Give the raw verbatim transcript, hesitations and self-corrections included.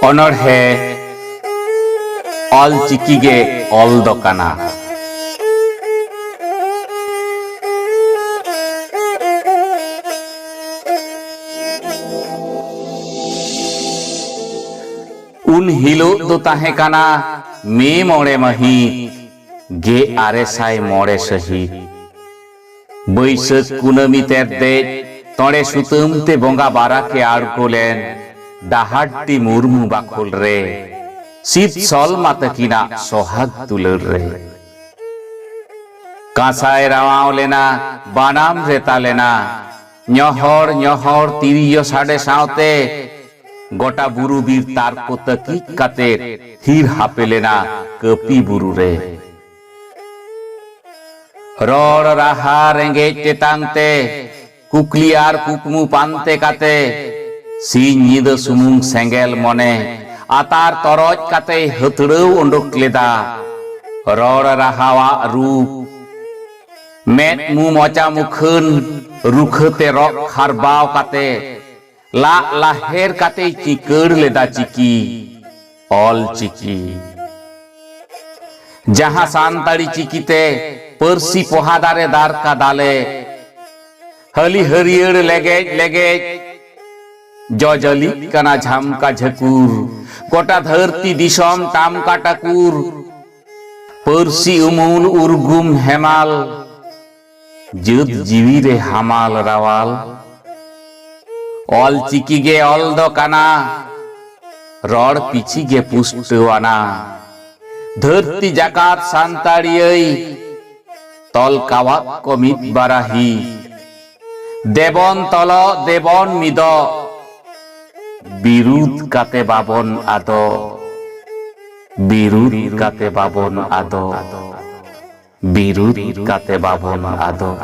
ᱚᱱᱚᱬᱦᱮ ᱚᱞ ᱪᱤᱠᱤ ᱜᱮ ᱚᱞ ᱫᱚ ᱠᱟᱱᱟ᱾ ᱩᱱ ᱦᱤᱞᱳᱜ ᱫᱚ ᱛᱟᱦᱮᱸ ᱠᱟᱱᱟ ᱢᱮ ᱢᱚᱬᱮ ᱢᱟᱹᱦᱤᱛ, ᱜᱮ ᱟᱨᱮ ᱥᱟᱭ ᱢᱚᱬᱮ ᱥᱟᱹᱦᱤᱛ᱾ ᱵᱟᱹᱭᱥᱟᱹᱠᱷ ᱠᱩᱱᱟᱹᱢᱤ ᱛᱮᱨᱫᱮᱡ ᱛᱚᱲᱮ ᱥᱩᱛᱟᱹᱢ ᱛᱮ ᱵᱚᱸᱜᱟ ᱵᱟᱨᱟᱠᱮ ᱟᱬᱜᱚ ᱞᱮᱱ ᱰᱟᱦᱟᱨᱰᱤ ᱢᱩᱨᱢᱩ ᱵᱟᱠᱷᱳᱞ ᱨᱮ, ᱥᱤᱫ ᱥᱚᱞᱢᱟ ᱛᱟᱹᱠᱤᱱᱟᱜ ᱥᱚᱦᱟᱜ ᱫᱩᱞᱟᱹᱲ ᱨᱮ᱾ ᱠᱟᱸᱥᱟᱭ ᱨᱟᱣᱟᱣ ᱞᱮᱱᱟ, ᱵᱟᱱᱟᱢ ᱨᱮᱛᱟ ᱞᱮᱱᱟ, ᱧᱚᱦᱚᱲ ᱧᱚᱦᱚᱲ ᱛᱤᱨᱭᱳ ᱥᱟᱰᱮ ᱥᱟᱶᱛᱮ ᱜᱚᱴᱟ ᱵᱩᱨᱩ ᱵᱤᱨ ᱛᱟᱨ ᱠᱚ ᱛᱟᱹᱠᱤᱡ ᱠᱟᱛᱮ ᱛᱷᱤᱨ ᱦᱟᱯᱮ ᱞᱮᱱᱟ ᱠᱟᱹᱯᱤ ᱵᱩᱨᱩ ᱨᱮ᱾ ᱨᱚᱲ ᱨᱟᱦᱟ ᱨᱮᱸᱜᱮᱡ ᱛᱮᱛᱟᱝ ᱛᱮ, ᱠᱩᱠᱞᱤ ᱟᱨ ᱠᱩᱠᱢᱩ ᱯᱟᱱᱛᱮ ᱠᱟᱛᱮ, ᱥᱤᱧ ᱧᱤᱫᱟᱹ ᱥᱩᱢᱩᱝ ᱥᱮᱸᱜᱮᱞ ᱢᱚᱱᱮ ᱟᱛᱟᱨ ᱛᱚᱨᱚᱡ ᱠᱟᱛᱮᱭ ᱦᱟᱹᱛᱲᱟᱹᱣ ᱳᱰᱳᱠ ᱞᱮᱫᱟ ᱨᱚᱲ ᱨᱟᱦᱟᱣᱟᱜ ᱨᱩᱯ᱾ ᱢᱮᱫ ᱢᱩ ᱢᱚᱪᱟ ᱢᱩᱠᱷᱟᱹᱱ ᱨᱩᱠᱷᱟᱹ ᱛᱮ ᱨᱚᱜ ᱠᱷᱟᱨᱵᱟᱣ ᱠᱟᱛᱮ, ᱞᱟᱜ ᱞᱟᱦᱮᱨ ᱠᱟᱛᱮᱭ ᱪᱤᱠᱟᱹᱲ ᱞᱮᱫᱟ ᱪᱤᱠᱤ, ᱚᱞ ᱪᱤᱠᱤ᱾ ᱡᱟᱦᱟᱸ ᱥᱟᱱᱛᱟᱲᱤ ᱪᱤᱠᱤᱛᱮ ᱯᱟᱹᱨᱥᱤ ᱯᱚᱦᱟ ᱫᱟᱨᱮ ᱫᱟᱨᱠᱟ ᱫᱟᱞᱮ, ᱦᱟᱹᱞᱤ ᱦᱟᱹᱨᱭᱟᱹᱲ ᱞᱮᱜᱮᱡ ᱞᱮᱜᱮᱡ ᱡᱚᱡᱚᱞᱤᱜ ᱠᱟᱱᱟ ᱡᱷᱟᱢᱠᱟ ᱡᱷᱟᱹᱠᱩᱨ, ᱜᱚᱴᱟ ᱫᱷᱟᱹᱨᱛᱤ ᱫᱤᱥᱚᱢ ᱴᱟᱢᱠᱟ ᱴᱟᱠᱩᱨ᱾ ᱯᱟᱹᱨᱥᱤ ᱩᱢᱩᱞ ᱩᱨᱜᱩᱢ ᱦᱮᱢᱟᱞ, ᱡᱟᱹᱛ ᱡᱤᱣᱤ ᱨᱮ ᱦᱟᱢᱟᱞ ᱨᱟᱣᱟᱞ᱾ ᱚᱞ ᱪᱤᱠᱤ ᱜᱮ ᱚᱞ ᱫᱚ ᱠᱟᱱᱟ, ᱨᱚᱲ ᱯᱤᱪᱷᱤ ᱜᱮ ᱯᱩᱥᱴᱟᱹᱣᱟᱱᱟ᱾ ᱫᱷᱟᱹᱨᱛᱤ ᱡᱟᱠᱟᱛ ᱥᱟᱱᱛᱟᱲᱤᱭᱟᱹᱭ ᱛᱚᱞ ᱠᱟᱣᱟᱫ ᱠᱚ ᱢᱤᱫ ᱵᱟᱨᱟᱦᱤ᱾ ᱫᱮᱵᱚᱱ ᱛᱚᱞᱚᱜ, ᱫᱮᱵᱚᱱ ᱢᱤᱫᱚᱜ, ᱵᱤᱨᱩᱫ ᱠᱟᱛᱮ ᱵᱟᱵᱚᱱ ᱟᱫᱚᱜ, ᱵᱤᱨᱩᱫ ᱠᱟᱛᱮ ᱵᱟᱵᱚᱱ ᱟᱫᱚᱜ, ᱵᱤᱨᱩᱫ ᱠᱟᱛᱮ ᱵᱟᱵᱚᱱ ᱟᱫᱚᱜ᱾